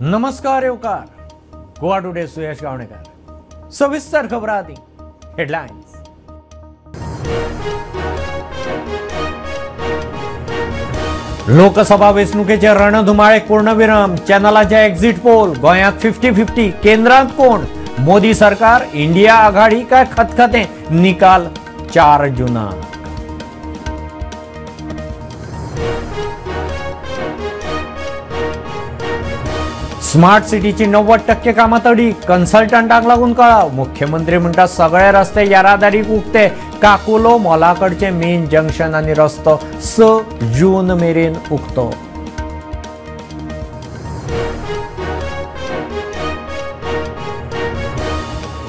नमस्कार येवकार. गोवा टुडे सुयश गावणेकर. सविस्तर खबरां आदी हेडलायन्स. लोकसभा वेंचणुकेचे रणधुमाळेक पूर्णविराम. चॅनलाचे एक्झिट पोल. गोंयांत 50-50. केंद्रांत कोण? मोदी सरकार, इंडिया आघाडी काय खतखतें? निकाल 4 जूनाक. स्मार्ट सिटीची 90% कामां तडी. कन्सल्टंटांक लागून कळाव. मुख्यमंत्री म्हणटा सगळे रस्ते येरादारीक उक्ते. काकुलो मॉलाकडचे मेन जंक्शन आनी रस्तो 6 जून मेरेन उक्तो.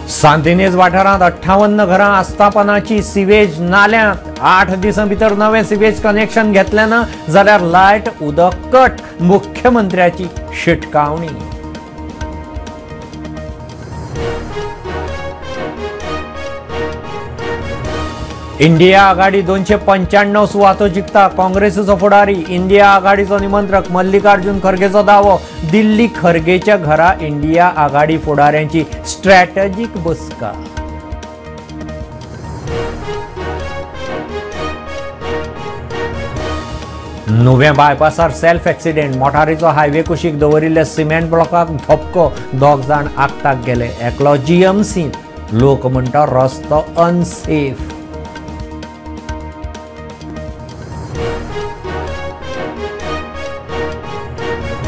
सांतिनेज वाठारांत 58 घरां आस्थापनाची सिवेज नाल्यांत. 8 दिसां भितर नवें सिवेज कनेक्शन घेतलें ना जाल्यार लायट उदक कट. मुख्यमंत्र्याची शिटकावणी. इंडिया आघाडी 295 सुवातो जिखता. काँग्रेसीचो फुडारी इंडिया आघाडीचो निमंत्रक मल्लिकार्जुन खरगेचो दावो. दिल्ली खरगेच्या घरा इंडिया आघाडी फुडाऱ्यांची स्ट्रॅटजीक बसका. नुवें बायपासार सेल्फ एक्सिडेंट. मोटारीचो हायवे कुशीक दवरिल्ल्या सिमेंट ब्लॉकाक धपको. 2 जाण आगताक गेले, एकलो जीएमसीन. लोक म्हणटा रस्तो अनसेफ.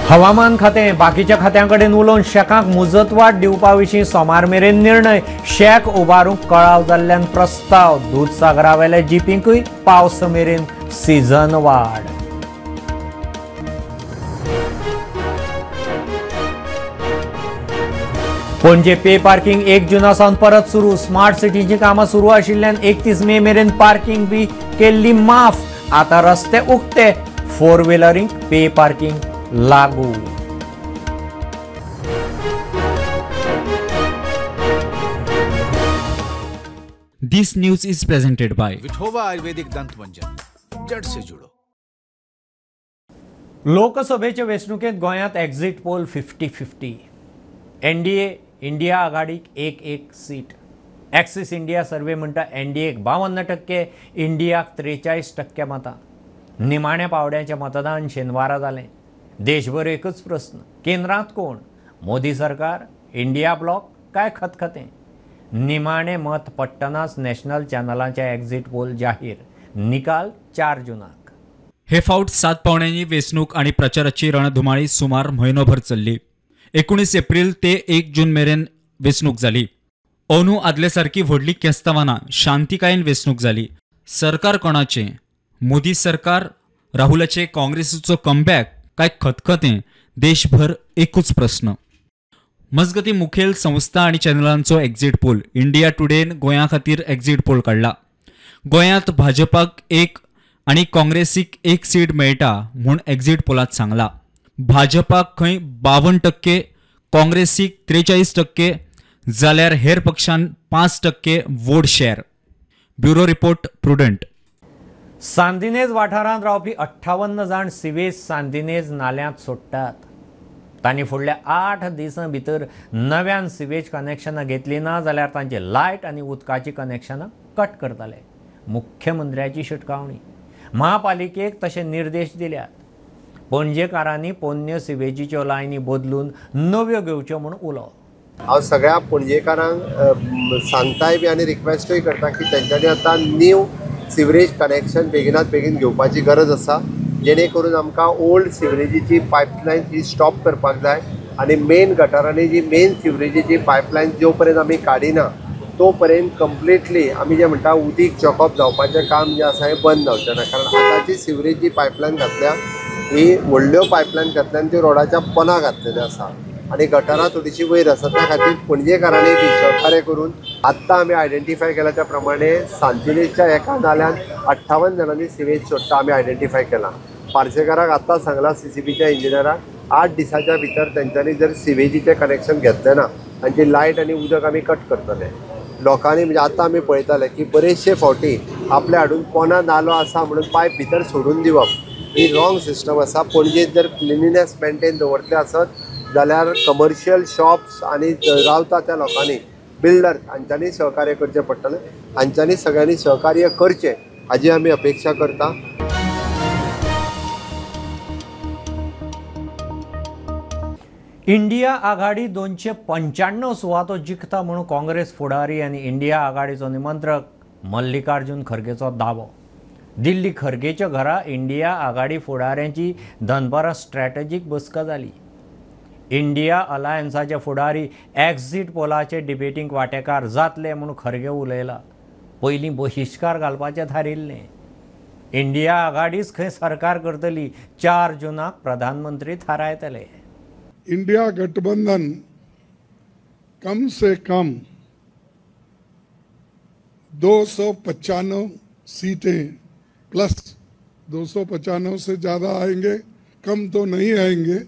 हवामान खातें बाकीच्या खात्यां कडेन उलोवन शॅकांक मुजतवाड दिवपा विशीं सोमार मेरेन निर्णय. शॅक उबारूंक कळाव जाल्ल्यान प्रस्ताव. दुदसागरावेल्या जिपींकूय पावस मेरेन सीझन वाड. पणजे पे पार्किंग 1 जुना सावन परत सुरू. स्मार्ट सिटीची कामां सुरू आशिल्ल्यान 31 मे मेरेन पार्किंग बी केल्ली माफ. आतां रस्ते उक्ते. 4 व्हिलरींक पे पार्किंग लागू. This news is presented by Vithoba Ayurvedic दंत मंजन. जड़ से जुड़ो. लोकसभेचे वेंचणुकेंत गोंयांत एक्झिट पोल 50-50. एनडीए इंडिया आघाडीक 1-1 सीट. ॲक्सिस इंडिया सर्वे म्हणटा एनडीएक 52%, इंडियाक 43% मतां. निमाण्या पावड्याचें मतदान शेनवारा जालें. देशभर एकच प्रस्न, केंद्रांत कोण? मोदी सरकार, इंडिया ब्लॉक काय खतखतें? निमाणें मत पडटनाच नॅशनल चॅनलांचे एक्झिट पोल जाहीर. निकाल 4 जुनाक. हे फावट 7 पावण्यांनी वेंचणूक आनी प्रचाराची रणधुमाळी सुमार म्हयनोभर चल्ली. 19 एप्रिल ते 1 जून मेरेन वेंचणूक जाली. अंदू आदले सारकी व्हडली केस्तांवां ना, शांतिकायेन वेंचणूक जाली. सरकार कोणाचें? मोदी सरकार, राहुलाचे काँग्रेसीचो कमबॅक काय खतखतें? देशभर एकूच प्रस्न. मजगती मुखेल संस्था आनी चॅनलांचो एक्झिट पोल. इंडिया टुडेन गोंया खातीर एक्झिट पोल काडला. गोंयांत भाजपाक 1 आनी काँग्रेसीक 1 सीट मेळटा म्हूण एक्झिट पोलांत सांगला. भाजपाक खंय 52%, काँग्रेसीक 43%, जाल्यार हेर पक्षान 5% vote share. Bureau report, Prudent. Santinez वाठारांत रावपी 58 जाण सिवेज सांतिनेज नाल्यांत सोडटात. तांणी फुडल्या 8 दिसां भितर नव्यान सिवेज कनेक्शनां घेतली ना जाल्यार तांचे लायट आनी उदकाची कनेक्शनां कट करतले. मुख्यमंत्र्याची शिटकावणी. महापालिकेक तशे निर्देश दिल्यात. पणजेकारांनी पोन्न्यो सिवेजीच्यो लायनी बदलून नव्यो घेवच्यो म्हूण उलो. हांव सगळ्या पणजेकारांक सांगताय बी आनी रिक्वेस्टूय करता की तेंच्यांनी आतां न्यू सिवरेज कनेक्शन बेगिनात बेगीन घेवपाची गरज आसा, जेणे करून आमकां ओल्ड सिवरेजीची पायपलायन ही स्टॉप करपाक जाय आनी मेन गटारांनी जी मेन सिवरेजीची पायपलायन जो पर्यंत आमी काडिना तो पर्यंत कंप्लिटली आमी जें म्हणटा उदीक चॉकअप जावपाचें काम जें आसा हें बंद जावचें ना. कारण आतांची सिवरेज जी पायपलायन घातल्या ही व्हडल्यो पायपलायन घातल्या आनी त्यो रोडाच्या पोना घातलेल्यो आसा आनी गटारां थोडीशी वयर आसा. त्या खातीर पणजेकारांनी बी सहकार्य करून आत्तां आमी आयडेंटिफाय केला त्या प्रमाणे सांतिनेजच्या एका नाल्यान 58 जाणांनी सिवेज सोडटा आमी आयडेंटिफाय केला. पार्सेकाराक आत्तां सांगलां सीसीबीच्या इंजिनियराक 8 दिसाच्या भितर तेंच्यांनी जर सिवेजीचें कनेक्शन घेतलें ना तांची लायट आनी उदक आमी कट करतले. लोकांनी म्हणजे आतां आमी पळयताले की बरेचशे फावटी आपल्या हाडून पोना नालो आसा म्हणून पायप भितर सोडून दिवप ही रॉंग सिस्टम आसा. पणजेंत जर क्लिनिनेस मेंटेन दवरतले आसत जाल्यार कमर्शियल शॉप्स आनी रावता त्या लोकांनी बिल्डर हांच्यांनी सहकार्य करचें पडटलें. हांच्यांनी सगळ्यांनी सहकार्य करचें हाजी आमी अपेक्षा करता. इंडिया आघाडी 295 सुवातो जिखता म्हणून काँग्रेस फुडारी आनी इंडिया आघाडीचो निमंत्रक मल्लिकार्जुन खरगेचो दावो. दिल्ली खरगेच्या घरा इंडिया आघाडी फुडाऱ्यांची दनपारां स्ट्रॅटेजीक बसका जाली. इंडिया अलायन्साचे फुडारी एक्झिट पोलाचे डिबेटींक वांटेकार जातले म्हूण खरगे उलयला. पयलीं बहिश्कार घालपाचें थारिल्लें. इंडिया आघाडीच खंय सरकार करतली 4 जूनाक प्रधानमंत्री थारायतले. इंडिया गठबंधन कम से कम 295 सीटें प्लस 295 से ज़्यादा आएंगे, कम तो नहीं आएंगे।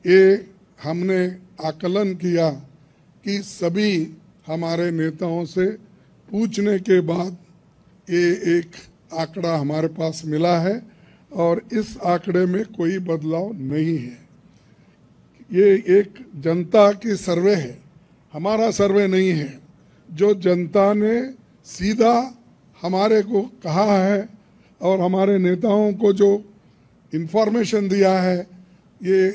ये हमने आकलन किया कि सभी हमारे नेताओं से पूछने के बाद ये एक आंकड़ा हमारे पास मिला है और इस आंकड़े में कोई बदलाव नहीं है। ये एक जनता की सर्वे है, हमारा सर्वे नहीं है। जो जनता ने सीधा हमारे को कहा है और हमारे नेताओं को जो इन्फॉर्मेशन दिया है, ये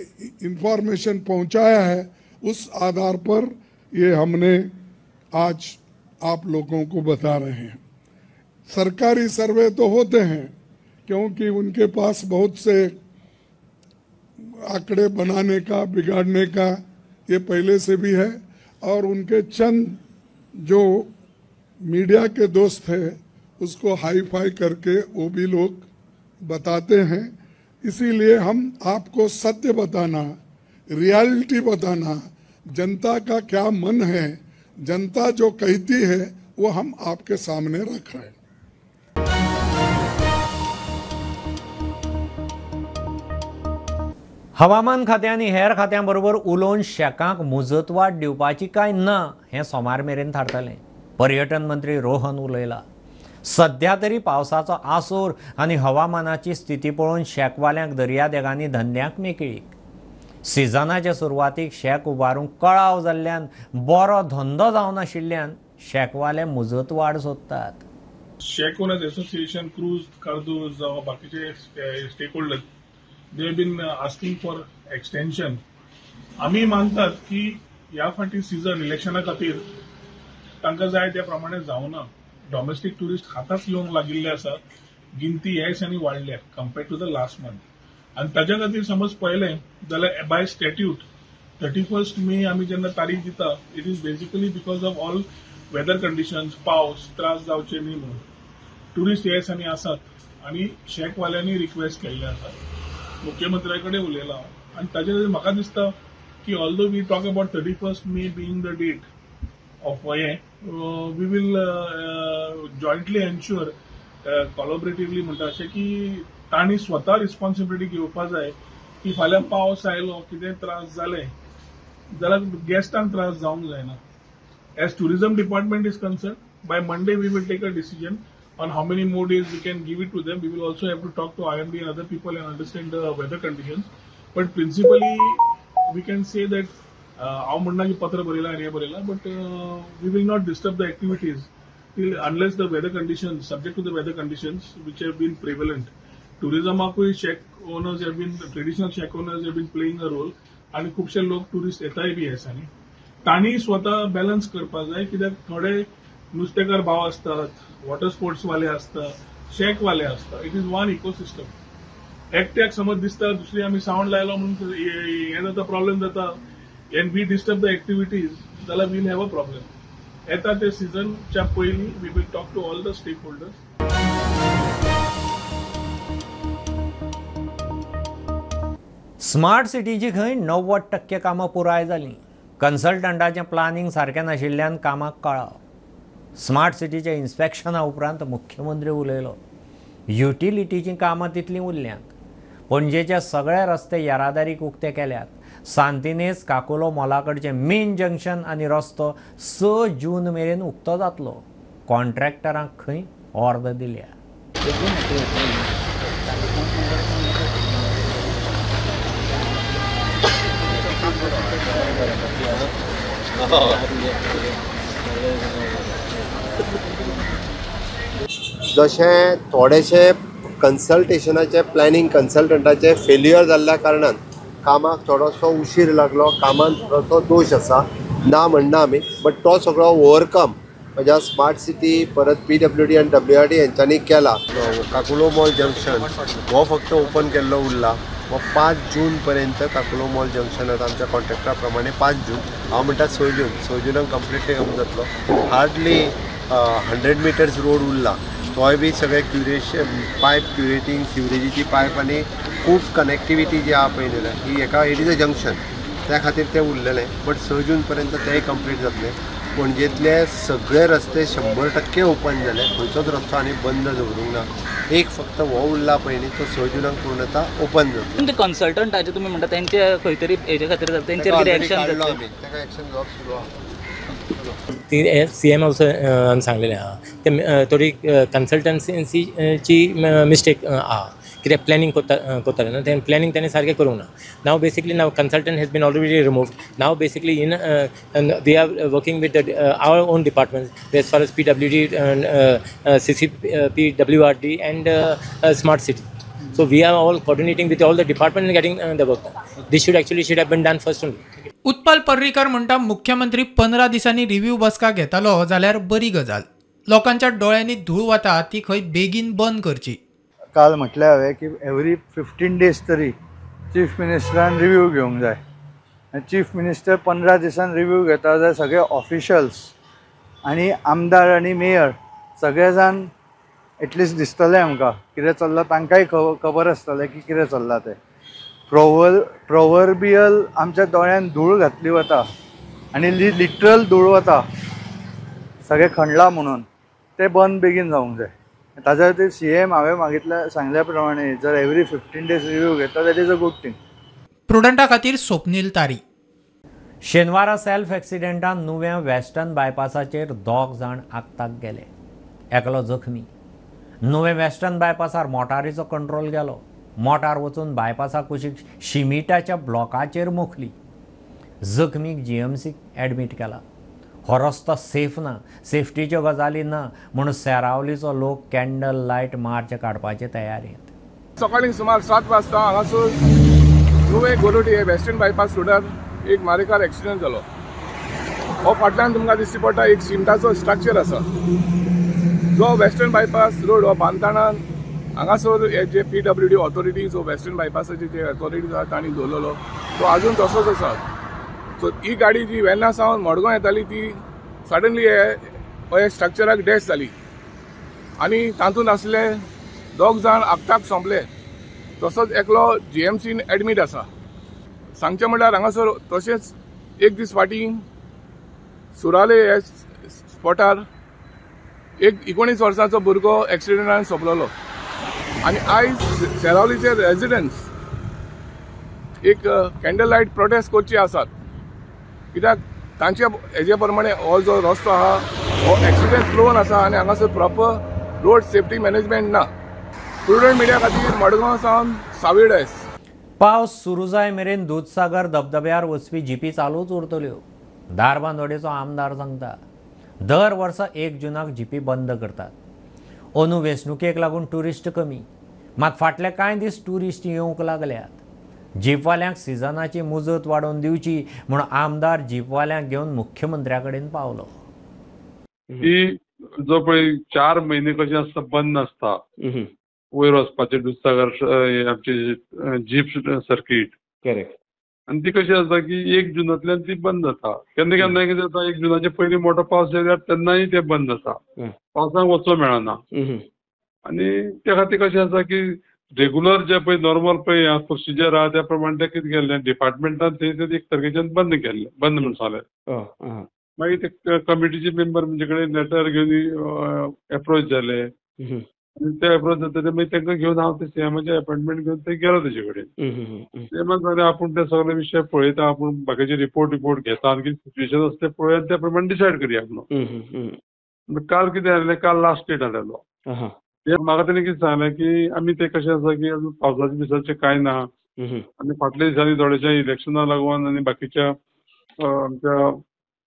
इन्फॉर्मेशन पहुंचाया है, उस आधार पर ये हमने आज आप लोगों को बता रहे हैं। सरकारी सर्वे तो होते हैं क्योंकि उनके पास बहुत से आंकड़े बनाने का, बिगाड़ने का ये पहले से भी है और उनके चंद जो मीडिया के दोस्त हैं उसको हाई फाई करके वो भी लोग बताते हैं। इसीलिए हम आपको सत्य बताना, रियलिटी बताना, जनता का क्या मन है, जनता जो कहती है वो हम आपके सामने रख रहे हैं। हवामान खातें आनी हेर खात्यां बरोबर उलोवन शेकांक मुजतवाड दिवपाची काय ना हें सोमार मेरेन थारतलें. पर्यटन मंत्री रोहन उलयला. सध्या तरी पावसाचो आसोर आनी हवामानाची स्थिती पळोवन शेकवाल्यांक दर्यादेगांनी धंद्यांक मेकळीक. सिजनाचे सुरवातीक शेक उबारूंक कळाव जाल्ल्यान बरो धंदो जावनाशिल्ल्यान शेकवाले मुजतवाड सोदतात. शेक ओनर्स एसोसिएशन, क्रूज, कार्दोज जावं बाकीचे stakeholder, they have been asking for extension. आमी मानतात की ह्या फाटी सिजन इलेक्शना खातीर तांकां जाय त्या प्रमाणे जावना. डॉमेस्टीक ट्युरिस्ट आतांच येवंक लागिल्ले आसा, गिनती ह्या दिसांनी वाडल्या compared to the last month. आनी ताज्या खातीर समज पळयलें जाल्यार बाय स्टॅट्यूट 31 मे आमी जेन्ना तारीख दिता, it is basically because of all weather conditions, पावस त्रास जावचे न्ही म्हणून. ट्युरिस्ट ह्या दिसांनी आसात आनी शेकवाल्यांनी रिक्वेस्ट केल्ले आसा, मुख्यमंत्र्या कडेन उलयला आनी ताजे खातीर म्हाका दिसता की although we talk about 31 May being the date of हें, we will jointly ensure collaboratively म्हणटा अशें की तांणी स्वता रिस्पॉन्सिबिलिटी घेवपा जाय की फाल्यां पावस आयलो, कितें त्रास जाले जाल्यार गेस्टांक त्रास जावंक जायना. As tourism department is concern, by Monday we will take a decision on how many more days we can give it to them. We will also have to talk to IMD and other people and understand the weather conditions. But principally, we can say that हांव म्हणना की पत्र बरयला आनी हें बरयला, but we will not disturb the activities till unless the weather conditions, subject to the weather conditions which have been prevalent. टुरिजमाकूय shack owners have been, traditional shack owners have been playing a role आनी खुबशे लोक tourist येताय बी ह्या दिसांनी. तांणी स्वता balance करपाक जाय, कित्याक थोडे नुस्तेकार भाव आसतात, वॉटर स्पोर्ट्स वाले आसता, शेक वाले आसता. It is one ecosystem. एकट्याक समज दिसता दुसरी आमी सावंड लायलो म्हणून हें जाता, प्रॉब्लेम जाता and we disturb the activities जाल्यार वील have a problem. येता ते सिजनच्या पयलीं we will talk to all the stakeholders. Smart सिटीची खंय 90% कामां पुराय जालीं. कन्सल्टंटाचें प्लानिंग सारकें नाशिल्ल्यान कामाक कळाव. स्मार्ट सिटीच्या इन्स्पेक्शना उपरांत मुख्यमंत्री उलयलो. युटिलिटीचीं कामां तितलीं उरल्यांत. पणजेचे सगळे रस्ते येरादारीक उक्ते केल्यात. सांतिनेज काकुलो मॉलाकडचें मेन जंक्शन आनी रस्तो 6 जून मेरेन उक्तो जातलो. कॉन्ट्रॅक्टरांक खंय ऑर्द दिल्या. जशें थोडेशे कन्सल्टेशनाचे प्लॅनिंग कन्सल्टंटाचे फेल्युअर जाल्ल्या कारणान कामाक थोडोसो उशीर लागलो, कामान थोडोसो दोश आसा, ना म्हणना आमी, बट तो सगळो ओवरकम म्हणजे स्मार्ट सिटी परत PWD आनी WRD हेंच्यांनी केला. काकुलो मॉल जंक्शन हो फक्त ओपन केल्लो उरला. हो 5 जून पर्यंत काकुलो मॉल जंक्शन आतां आमच्या कॉन्ट्रॅक्टा प्रमाणे 5 जून, हांव म्हणटा 6 जून, 6 जुनाक कंप्लिटली काम जातलो. हार्डली 100 मिटर्स रोड उरला, तोय बी सगळे क्युरेशन पायप क्युरेटींग सिवरेजीची पायप आनी खूब कनेक्टिविटी जी आहा पळय न्ही ही एका it is a junction, त्या खातीर तें उरलेलें. बट 6 जून पर्यंत तेंय कंप्लीट जातलें. पणजेंतले सगळे रस्ते 100% ओपन जाले, खंयचोच रस्तो आनी बंद दवरूंक ना. एक फक्त हो उरला पळय न्ही तो 6 जुनाक पूर्णता ओपन जातलो. ते कन्सल्टंटाचे तुमी म्हणटा तेंचे खंय तरी हेजे खातीर जाता, तेंचेर कितें एक्शन जातलें? आमी ताका एक्शन घेवप सुरू आहा. ती CM also आमी सांगलेलें आहा ते थोडी कन्सल्टन्सीची मिस्टेक आहा, कित्याक प्लॅनिंग करताले न्हू, तें प्लॅनिंग ताणें सारकें करूंक ना. Now basically now consultant has been already removed. Now basically in we are working with our own departments as far as PWD, CCP, WRD and smart city. So we are all coordinating with all the department and getting the work done. This should actually should have been done first only. Utpal Parrikar म्हणटा मुख्यमंत्री 15 दिसांनी review बसका घेतालो जाल्यार बरी गजाल. लोकांच्या डोळ्यांनी धूळ वता ती खंय बेगीन बंद करची. काल म्हटलें हांवें की एवरी 15 डेज तरी चीफ मिनिस्टरान रिव्ह्यू घेवंक जाय. आनी चीफ मिनिस्टर 15 दिसान रिव्ह्यू घेता जाल्यार सगळे ऑफिशल्स आनी आमदार आनी मेयर सगळे जाण एटलिस्ट दिसतलें आमकां कितें चल्लां, तांकांय खबर आसतलें की कितें चल्लां तें. प्रोवर्बियल आमच्या दोळ्यान धूळ घातली वता आनी लिटरल धूळ वता सगळें खणलां म्हणून, तें बंद बेगीन जावंक जाय. ताज्या खातीर CM हांवें मागितल्या सांगल्या प्रमाणे जर एवरी 15 डेज रिव्ह्यू घेता that is a good thing. प्रुडंटा खातीर स्वप्नील तारी. शेनवारा सेल्फ एक्सिडेंटान नुव्या वेस्टर्न बायपासाचेर 2 जाण आगताक गेले, एकलो जखमी. नुवें वेस्टर्न बायपासार मोटारीचो कंट्रोल गेलो, मोटार वचून बायपासा कुशीक शिमिटाच्या ब्लॉकाचेर मोखली. जखमीक GMCक एडमीट केला. हो रस्तो सेफ ना, सेफ्टीच्यो गजाली ना म्हूण सेरावलीचो लोक कॅन्डल लायट मार्च काडपाचे तयारेंत. सकाळी सुमार 7 वाजता हांगासर नुवें गोरोटी हे वेस्टर्न बायपास रोडार एक मारेकार एक्सिडंट जालो. हो फाटल्यान तुमकां दिश्टी पडटा एक सिमटाचो स्ट्रक्चर आसा, जो वेस्टर्न बायपास रोड हो बांदतना हांगासर हे जे PWD authority जो वेस्टर्न बायपासाचे जे ऑथॉरिटीज आसा तांणी दवरलेलो तो आजून तसोच आसा. सो ही गाडी जी वेर्ना सावन मडगांव येताली ती सडनली हे स्ट्रक्चराक डॅश जाली आनी तातूंत आसले 2 जाण आगताक सोंपले, तसोच एकलो GMCन एडमीट आसा. सांगचें म्हणल्यार हांगासर तशेंच एक दीस फाटीं सुराले हे स्पॉटार एक 19 वर्सांचो भुरगो एक्सिडंटान सोंपलेलो आनी आयज सेरावलीचे रेजिडंट्स एक कॅन्डल लायट प्रोटेस्ट करचे आसात, कित्याक तांचे हेजे प्रमाणे हो जो रस्तो आहा हो एक्सिडंट प्रोन आसा आनी हांगासर प्रॉपर रोड सेफ्टी मॅनेजमेंट ना. प्रुडंट मिडिया खातीर मडगांव सावन सावेड एस. पावस सुरू जाय मेरेन दुदसागर धबधब्यार वचपी जिपी चालूच उरतल्यो. धारबांदोडेचो आमदार सांगता दर वर्सा 1 जुनाक जिपी बंद करतात. अंदू वेंचणुकेक लागून ट्युरिस्ट कमी, मात फाटले कांय दीस ट्युरिस्ट येवंक लागल्यात. जीपवाल्यांक सिजनाची मुजत वाडोवन दिवची म्हूण आमदार जीपवाल्यांक घेवन मुख्यमंत्र्या कडेन पावलो. की जो पळय 4 म्हयने कशें आसता बंद आसता वयर वचपाचें दुदसागर आमची जीप सर्कीट. करेक्ट. आनी ती कशी आसता की 1 जुनांतल्यान ती बंद जाता. केन्ना केन्ना कितें जाता 1 जुनाचे पयलीं मोठो पावस जाल्यार तेन्नाय ते बंद जाता, पावसाक वचोंक मेळना. आनी त्या खातीर कशें आसा की रेगुलर जे पळय नॉर्मल पळय प्रोसिजर आहा त्या प्रमाणे ते कितें केल्लें डिपार्टमेंटान थंय एक तारखेच्यान बंद केल्लें, बंद म्हूण सांगलें. मागीर ते कमिटीचे मेंबर म्हणजे कडेन लेटर घेवन एप्रोच जाले आनी ते एप्रोच जातकीर मागीर तांकां घेवन हांव ते सीएमाचे अपॉयंटमेंट घेवन थंय गेलो तेजे कडेन. सीएमान सांगलें आपूण ते सगळे विशय पळयता, आपूण बाकीचे रिपोर्ट घेता आनी कितें सिट्युएशन आसा तें पळोवया आनी त्या प्रमाणे डिसायड करया म्हणून. काल कितें जालें, काल लास्ट डेट आसलेलो. म्हाका तेणी कितें सांगलें की आमी ते कशें आसा की अजून पावसाच्या दिसाचें कांय ना आनी फाटल्या दिसांनी थोडेशे इलेक्शना लागून आनी बाकीच्या आमच्या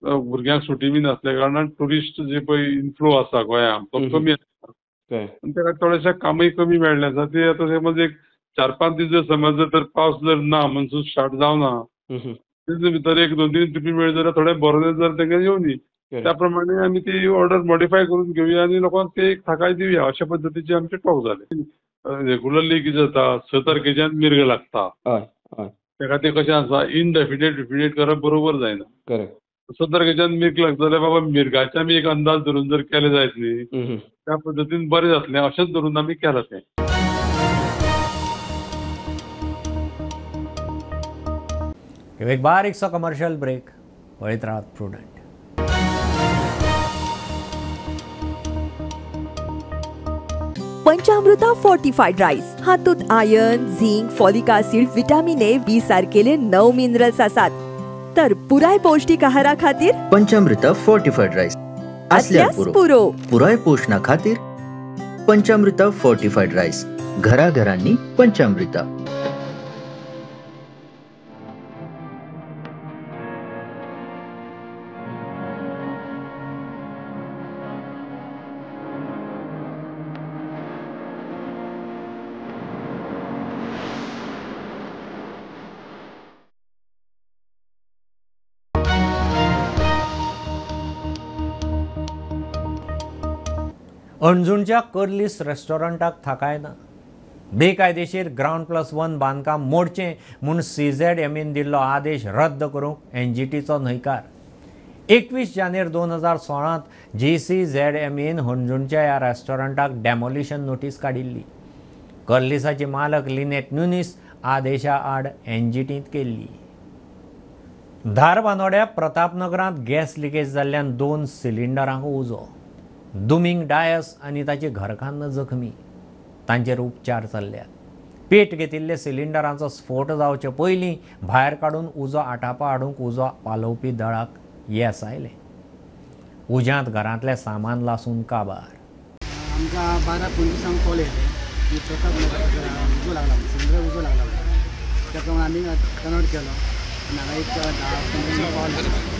भुरग्यांक सुटी बी नासल्या कारणान ट्युरिस्ट जे पळय इनफ्लो आसा गोंयांत तो कमी आसा आनी ताका थोडेशें कामूय कमी मेळ्ळें आसा. ते आतां समज एक 4-5 दीस जर समज जर पावस जर ना, मनसून स्टार्ट जावना, तितून भितर 1-2-3 ट्रिपी मेळ्ळी जाल्यार थोडें बरें जर तांकां येवनी त्या प्रमाणे आमी ती ऑर्डर मॉडिफाय करून घेवया आनी लोकांक ते एक थाकाय दिवया अशा पद्दतीचे आमचे टॉक जाले. रेगुलरली कितें जाता, 6 तारखेच्यान मिर्ग लागता, त्या खातीर कशें आसा इनडेफिनेट रिपिटेट करप बरोबर जायना. 6 तारखेच्यान मिर्ग लागता जाल्यार बाबा मिर्गाचे आमी एक अंदाज धरून जर केले जायत न्ही त्या पद्दतीन बरें जातलें अशेंच धरून आमी केलां तें. एक बारीकसो कमर्शियल ब्रेक, पळयत राहात प्रुडंट. पंचामृता फोर्टिफाईड राईस हातूंत iron, zinc, folic acid, vitamin A, B सारकेले 9 minerals आसात. तर पुराय पौष्टिक आहारा खातीर पंचामृता फोर्टिफाईड राईस असल्यार पुरो. पुराय पोषणा खातीर पंचामृता फोर्टिफाईड राईस, घराघरांनी पंचामृता. अणजुणच्या कर्लीस रेस्टॉरंटाक थाकाय ना. बेकायदेशीर ग्रावंड +1 बांदकाम मोडचें म्हूण CZMN दिल्लो आदेश रद्द करूंक NGTचो न्हयकार. 21 जानेर 2016 GCZMN हणजुणच्या ह्या रेस्टॉरंटाक डॅमोलिशन नोटीस काडिल्ली. कर्लिसाची मालक लिनेट न्युनीस आदेशा आड NGTंत केल्ली. धारबांदोड्या प्रतापनगरांत गॅस लिकेज जाल्ल्यान 2 सिलिंडरांक उजो. दुमींग डायस आनी ताची घरकान्न जखमी, तांचेर उपचार चल्ल्यात. पेट घेतिल्ले सिलिंडरांचो स्फोट जावचे पयलीं भायर काडून उजो आटापा हाडूंक उजो पालोवपी दळाक येस आयलें. उज्यांत घरांतलें सामान लासून काबार. आमकां 12:25 कॉल येयले की प्रताप उजो लागला, सिलिंडर उजो लागला. त्या प्रमाणे आमी कन्वर्ट केलो आनी हांगा एक 10-15 कॉल आयलो.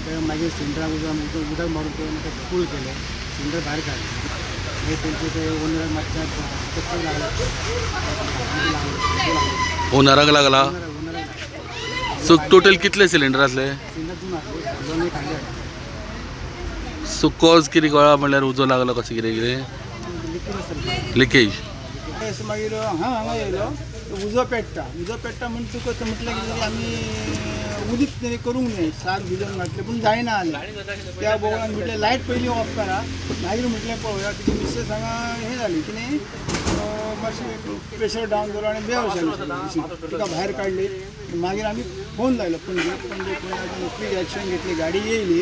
ते मागीर सिलिंडराक उजो उदक मारून ते कूल केलें, सिलिंडर भायर काडले. मागीर तेंचे ते ओनराक मातशें चक्कर लागला. ओनराक लागला. सो टोटल कितले सिलिंडर आसले? सिलिंडर 2 आसले, 2 एक हाडले. सो कॉज कितें कळ्ळा म्हणल्यार उजो लागलो कशें कितें कितें? लिकेज. मागीर हांगा येयलो उजो पेट्टा, उजो पेट्टा म्हणटकच म्हटलें कितें आमी उदीक तरी करूंक न्हय, सात भिजोवन घातलें पूण जायना जालें. त्या बोवळान म्हटलें लायट पयलीं ऑफ करा, मागीर म्हटलें पळोवया. तिची मिसेस हांगा हें जाली कितें मातशें प्रेशर डावन जालो आनी बेहोश जाली. तिका भायर काडली, मागीर आमी फोन लायलो पणजे. पणजे क्वीक एक्शन घेतली, गाडी येयली.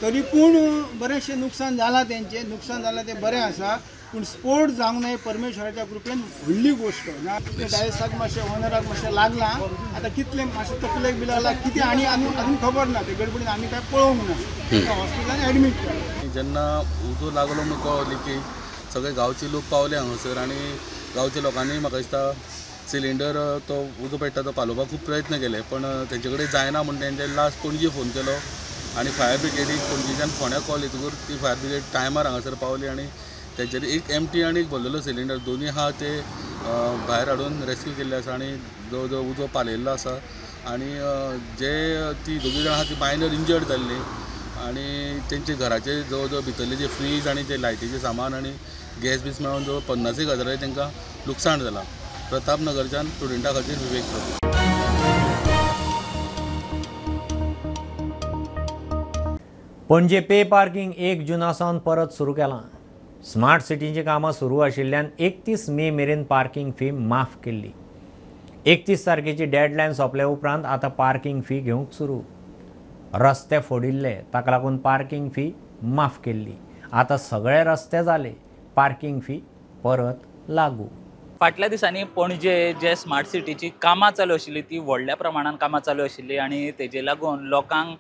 तरी पूण बरेंचशें नुकसान जालां तेंचें, नुकसान जालां तें बरें आसा, पूण स्पोर्ट जावंक ना परमेश्वराच्या कृपेन व्हडली गोश्ट. ना डायसाक मातशें ओनराक मातशें लागलां, आतां कितलें मातशें तकलेक बी लागलां कितें आनी आमी अजून खबर ना, ते गडबडीन आमी कांय पळोवंक ना. हॉस्पिटलान एडमीट केलें. जेन्ना उजो लागलो म्हूण कळ्ळो लिकेज, सगळे गांवचे लोक पावले हांगासर आनी गांवच्या लोकांनी म्हाका दिसता सिलिंडर तो उजो पेट्टा तो पालोवपाक खूब प्रयत्न केले, पण तेंचे कडेन जायना म्हूण तेंचे लास्ट पणजे फोन केलो आनी फायर ब्रिगेडीक पणजेच्यान फोंड्या कॉल येतकूच ती फायर ब्रिगेड टायमार हांगासर पावली आनी तेंच्यानी एक एमटी आनी एक भरलेलो सिलिंडर दोनूय आहा ते भायर हाडून रेस्क्यू केल्ले आसा आनी जो जो उजो पालयल्लो आसा आनी जे ती दोगूय जाणां आहा ती मायनर इंजर्ड जाल्ली आनी तेंचे घराचे जवळ जवळ भितरले जे फ्रीज आनी जे लायटीचें सामान आनी गॅस बीस मेळोन जवळ 50 हजाराचें तांकां लुकसाण जालां. प्रतापनगरच्यान स्टुडंटा खातीर विवेक प्रभू. पणजे पे पार्किंग 1 जुना सावन परत सुरू केलां. स्मार्ट सिटीचीं कामां सुरू आशिल्ल्यान 31 मे मेरेन पार्किंग फी माफ केल्ली. 31 तारखेची डेडलायन सोंपले उपरांत आतां पार्किंग फी घेवंक सुरू. रस्ते फोडिल्ले ताका लागून पार्किंग फी माफ केल्ली. आतां सगळे रस्ते जाले, पार्किंग फी परत लागू. फाटल्या दिसांनी पणजे जे स्मार्ट सिटीची कामां चालू आशिल्ली ती व्हडल्या प्रमाणान कामां चालू आशिल्ली आनी तेजे लागून लोकांक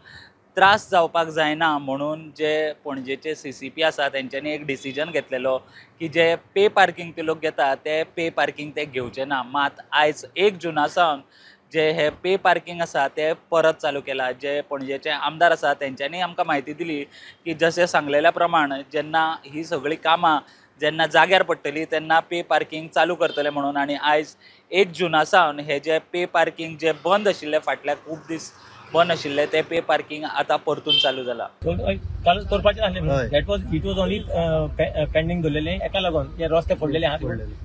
त्रास जावपाक जायना म्हणून जे पणजेचे CCP आसा तेंच्यांनी एक डिसिजन घेतलेलो की जे पे पार्किंग ते लोक घेता ते पे पार्किंग ते घेवचे ना. मात आयज 1 जुना सावन जे हे पे पार्किंग आसा ते परत चालू केला. जे पणजेचे आमदार आसा तेंच्यांनी आमकां म्हायती दिली की जशें सांगलेल्या प्रमाण जेन्ना ही सगळीं कामां जेन्ना जाग्यार पडटली तेन्ना पे पार्किंग चालू करतले म्हणून. आनी आयज 1 जुना सावन हे जे पे पार्किंग जे बंद आशिल्ले फाटल्या खूब दीस बंद आशिल्ले ते पे पार्किंग आतां परतून चालू जाला. चालू करपाचें आसलें, that was it was only pending दवरलेलें एका लागून हे रस्ते फोडलेले आहा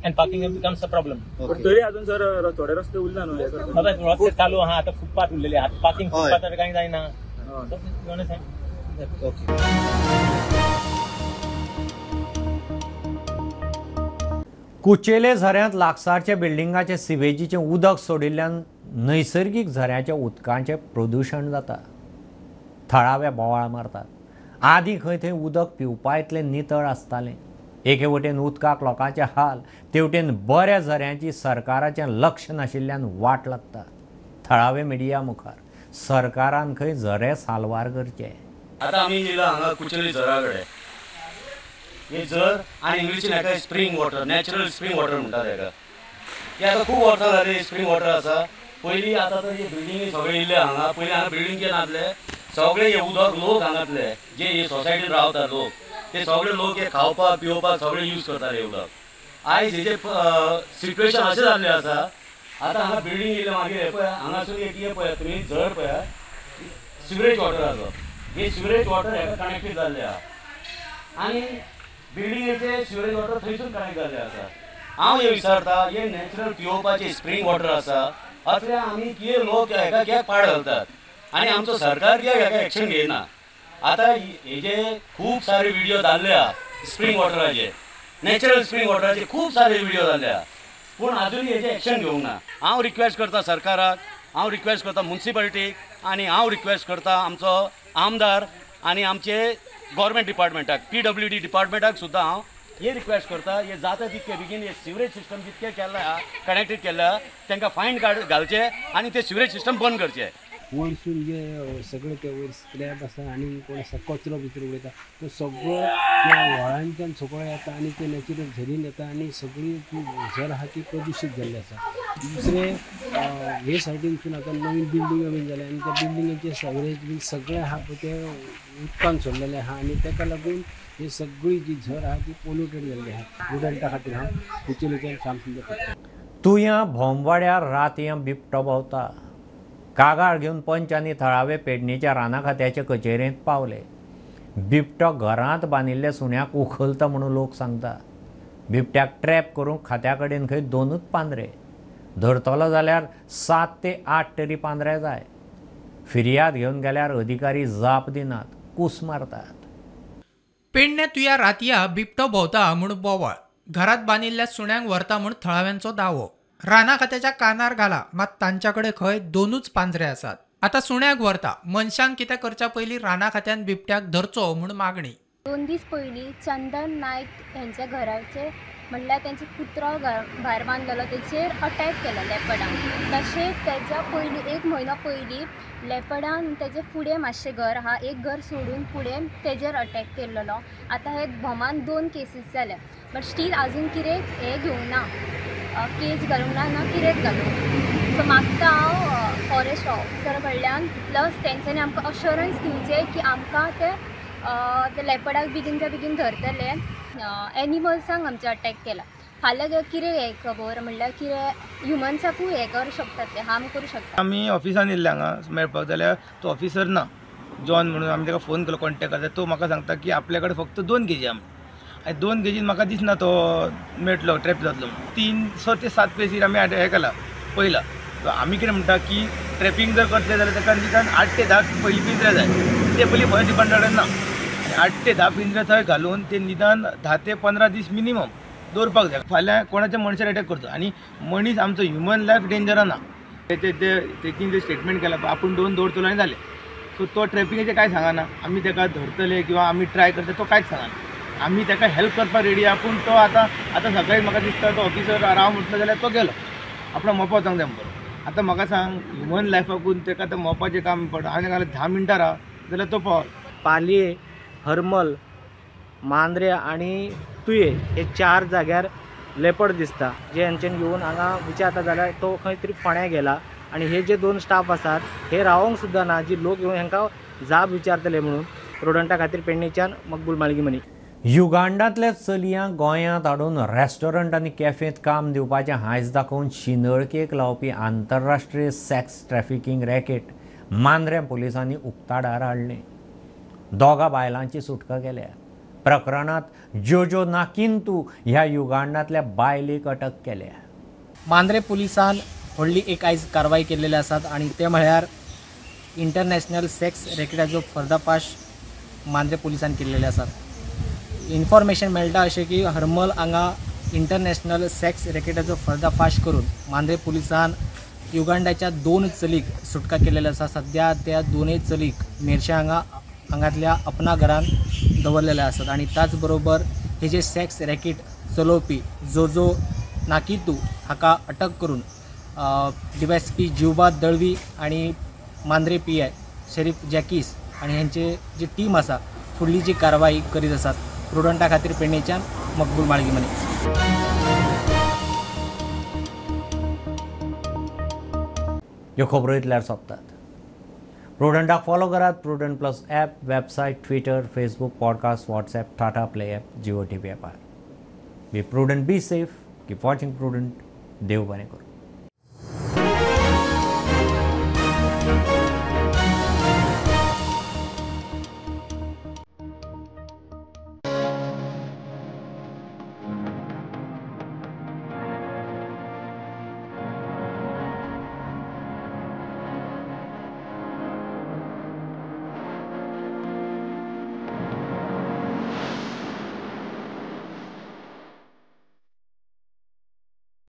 and parking becomes a problem. तरी अजून सर थोडे रस्ते उरला न्हू, रस्ते चालू आहा आतां फुटपाथ उरलेले आहा, पार्किंग फुटपाथार कांय जायना. कुचेले झऱ्यांत लागसारच्या बिल्डिंगाचे सिवेजीचें उदक सोडिल्ल्यान नैसर्गीक झऱ्याच्या उदकांचें प्रदूशण जाता. थळावे बोवाळ मारतात. आदीं खंय थंय उदक पिवपा इतलें नितळ आसतालें. एके वटेन उदकाक लोकांचे हाल, तेवटेन बऱ्या झऱ्यांची सरकाराचें लक्ष नाशिल्ल्यान वाट लागता. थळावे मिडिया मुखार सरकारान खंय झरे साल्वार करचे. आतां आमी येयला हांगा कुचेली झरा कडेन. हे झर आनी इंग्लिशीन हेका spring water, natural spring water म्हणटात हेका. हे आतां खूब वर्सां जालीं स्प्रींग वॉटर आसा. पयलीं आतां तर हे बिल्डिंगी सगळे येयले हांगा, पयलीं हांगा बिल्डिंगे नासले, सगळे हे उदक लोक हांगातले जे हे सोसायटीन रावता लोक, ते सगळे लोक हे खावपाक पिवपाक सगळे यूज करताले हे उदक. आयज हेजे सिट्युएशन अशें जाल्लें आसा. आतां हांगा बिल्डींग येयले मागीर हे पळय हांगासून एक हे पळय तुमी झर पळय, सिवरेज वॉटर आसा. हे सिवरेज वॉटर हेका कनेक्टेड जाल्लें आहा आनी बिल्डिंगेचे सिवरेज वॉटर थंयसून कनेक्ट जाल्लें आसा. हांव हें विचारता, हे नॅचरल पिवपाचें स्प्रींग वॉटर आसा, असले आमी कितें लोक हेका कित्याक पाड घालतात आनी आमचो सरकार कित्याक हेका एक्शन घेयना. आतां हेजे खूब सारे व्हिडियो जाल्ले आहा स्प्रींग वॉटराचे, नॅचरल स्प्रींग वॉटराचे खूब सारे व्हिडियो जाल्ले आहा, पूण आजुनूय हेजे एक्शन घेवंक ना. हांव रिक्वेस्ट करता सरकाराक, हांव रिक्वेस्ट करता मुन्सिपालिटीक आनी हांव रिक्वेस्ट करता आमचो आमदार आनी आमचे गव्हर्मेंट डिपार्टमेंटाक, PWD डिपार्टमेंटाक सुद्दां हांव हे रिक्वेस्ट करता, हे जाता तितके बेगीन हे सिवरेज सिस्टम जितके केल्लें आहा कनेक्टेड केल्लें आहा तांकां फायन घालचे आनी ते सिवरेज सिस्टम बंद करचे. वयरसून जे सगळे ते वयर स्क्रॅप आसा आनी कोण आसा कचरो भितर उडयता तो सगळो त्या व्हाळांतल्यान सगळो येता आनी ते नॅचरल झरीन येता आनी सगळी ती झर आहा ती प्रदुशीत जाल्ली आसा. दुसरें हे सायडीनसून आतां नवीन बिल्डिंगो बीन जाल्या आनी त्या बिल्डिंगेचे सवरेज बीन सगळें आहा पळय तें उदकान सोडलेलें आहा आनी ताका लागून ही सगळी जी झर आहा ती पोल्युटेड जाल्ली आहा. प्रुडंटा खातीर हांव कुचेलेच्यान श्याम सुंदर. तुयां भोंववाड्यार रातयां बिबटो भोंवता. कागाळ घेवन पंच आनी थळावे पेडणेच्या राना खात्याचे कचेरेंत पावले. बिबटो घरांत बांदिल्ल्या सुण्याक उखलता म्हणून लोक सांगता. बिबट्याक ट्रॅप करूंक खात्या कडेन खंय 2 पांदरे, धरतलो जाल्यार 7 ते 8 तरी पांदरे जाय. फिर्याद घेवन गेल्यार अधिकारी जाप दिनात, कूस मारतात. पेडणे तुया रातया बिबटो भोंवता म्हूण बोवाळ, घरात बांदिल्ल्या सुण्यांक व्हरता म्हूण थळाव्यांचो दावो. राना खात्याच्या कानार घाला, मात तांच्या कडेन खंय 2 पांजरे आसात. आतां सुण्याक व्हरता, मनशांक कितें करच्या पयलीं राना खात्यान बिबट्याक धरचो म्हूण मागणी. 2 दीस पयलीं चंदन नायक हेंच्या घराचे म्हणल्यार तेंचो कुत्रो भायर बांदलेलो तेचेर अटॅक केलो लेपडान. तशेंच तेच्या पयलीं 1 म्हयनो पयलीं लेपडान तेजे फुडें मातशें घर आहा, एक घर सोडून फुडें तेजेर अटॅक केल्लो. आतां हे भोमान 2 केसीस जाल्या, बट स्टील आजून कितें हें घेवंक ना, केज घालूंक ना, ना कितेंच घालूंक ना. सो मागता हांव फॉरेस्ट ऑफिसर कडल्यान, प्लस तेंच्यांनी आमकां अश्योरन्स दिवचें की आमकां ते लेपडाक बेगीनच्या बेगीन धरतले. एनिमल्सांक आमचे अटॅक केला, फाल्यां कितें हें खबर म्हणल्यार कितें ह्युमन्साकूय हें करूं शकतात, ते हार्म करूं शकतात. आमी ऑफिसान येयल्ले हांगा मेळपाक जाल्यार तो ऑफिसर ना, जॉन म्हणून. आमी ताका फोन केलो, कॉन्टेक्ट करता, तो म्हाका सांगता की आपल्या कडेन फक्त 2 केजी आहा आनी 2 केजीन म्हाका दिसना तो मेळटलो, ट्रॅप जातलो. 300 ते 7 प्लेसीर आमी हें केला पयला. आमी कितें म्हणटा की ट्रॅपिंग जर करतले जाल्यार ताका निदान 8 ते 10 पयलीं पिंजरे जाय, ते पयलीं फॉरेस्ट डिपार्टमेंटा कडेन ना. 8 ते 10 पिंजरे थंय घालून ते निदान 10 ते 15 दीस मिनिमम दवरपाक जाय. फाल्यां कोणाच्या मनशार एटॅक करचो आनी मनीस आमचो ह्युमन लायफ डेंजरा ना. ते तेची जे स्टेटमेंट केला आपूण 2 दवरतलो आनी जालें. सो तो ट्रॅपिंगाचें कांय सांगना, आमी ताका धरतले किंवा आमी ट्राय करतले तो कांयच सांगना. आमी ताका हेल्प करपाक रेडी आहा, पूण तो आतां आतां सकाळी म्हाका दिसता तो ऑफिसर राव म्हटलो जाल्यार तो गेलो आपणा मोपा वचोंक जाय म्हणून. आतां म्हाका सांग, ह्युमन लायफाकून ताका आतां मोपाचें काम पडटा. हांवें ताका 10 मिनटां राव जाल्यार तो पावलो. पालये, हरमल, मांद्रे आनी तुये हे 4 जाग्यार लेपड दिसता. जे हेंच्यान घेवन हांगा विचारता जाल्यार तो खंय तरी फोण्या गेला. आनी हे जे 2 स्टाफ आसात हे रावोंक सुद्दां ना, जी लोक येवन हांकां जाब विचारतले म्हणून. प्रुडंटा खातीर पेडणेच्यान मकबूल माळगीमनी. युगांडांतल्या चलयांक गोंयांत हाडून रेस्टॉरंट आनी कॅफेंत काम दिवपाचें हांयस दाखोवन शिंदळकेक लावपी आंतरराष्ट्रीय सॅक्स ट्रॅफिकींग रॅकेट मांद्रें पुलिसांनी उक्ताडार हाडलें. 2 बायलांची सुटका केल्या. प्रकरणांत जोजो नाकिंतू ह्या युगांडांतल्या बायलेक अटक केल्या. मांद्रें पुलिसान व्हडली एक आयज कारवाय केल्लेली आसात आनी ते म्हळ्यार इंटरनॅशनल सेक्स रॅकेटाचो पर्दाफाश मांद्रें पुलिसान केल्लेले आसात. इन्फॉर्मेशन मेळटा अशें की हरमल हांगा इंटरनॅशनल सेक्स रॅकेटाचो पर्दाफाश करून मांद्रें पुलिसान युगांडाच्या 2 चलीक सुटका केल्लेली आसा. सद्या त्या 2 चलीक मेरशे हांगा हांगातल्या अपना घरान दवरलेले आसात आनी त्याच बरोबर हे जे सेक्स रॅकेट चलोवपी जोजो नाकितू हाका अटक करून DYSP जिवबा दळवी आनी मांद्रे PI Sharif जॅकीस आनी हेंचे जी टीम आसा फुडली जी कारवाई करीत आसात. प्रुडंटा खातीर पेडणेच्यान मकबूल माळगीमनी. ह्यो खबरो इतल्यार सोंपतात. प्रुडंटाक फॉलो करात Prudent plus app, website, Twitter, Facebook, podcast, WhatsApp, Tata Play app, Jio TV ॲपार. Be prudent, be safe, keep watching Prudent. देव बरें करूं.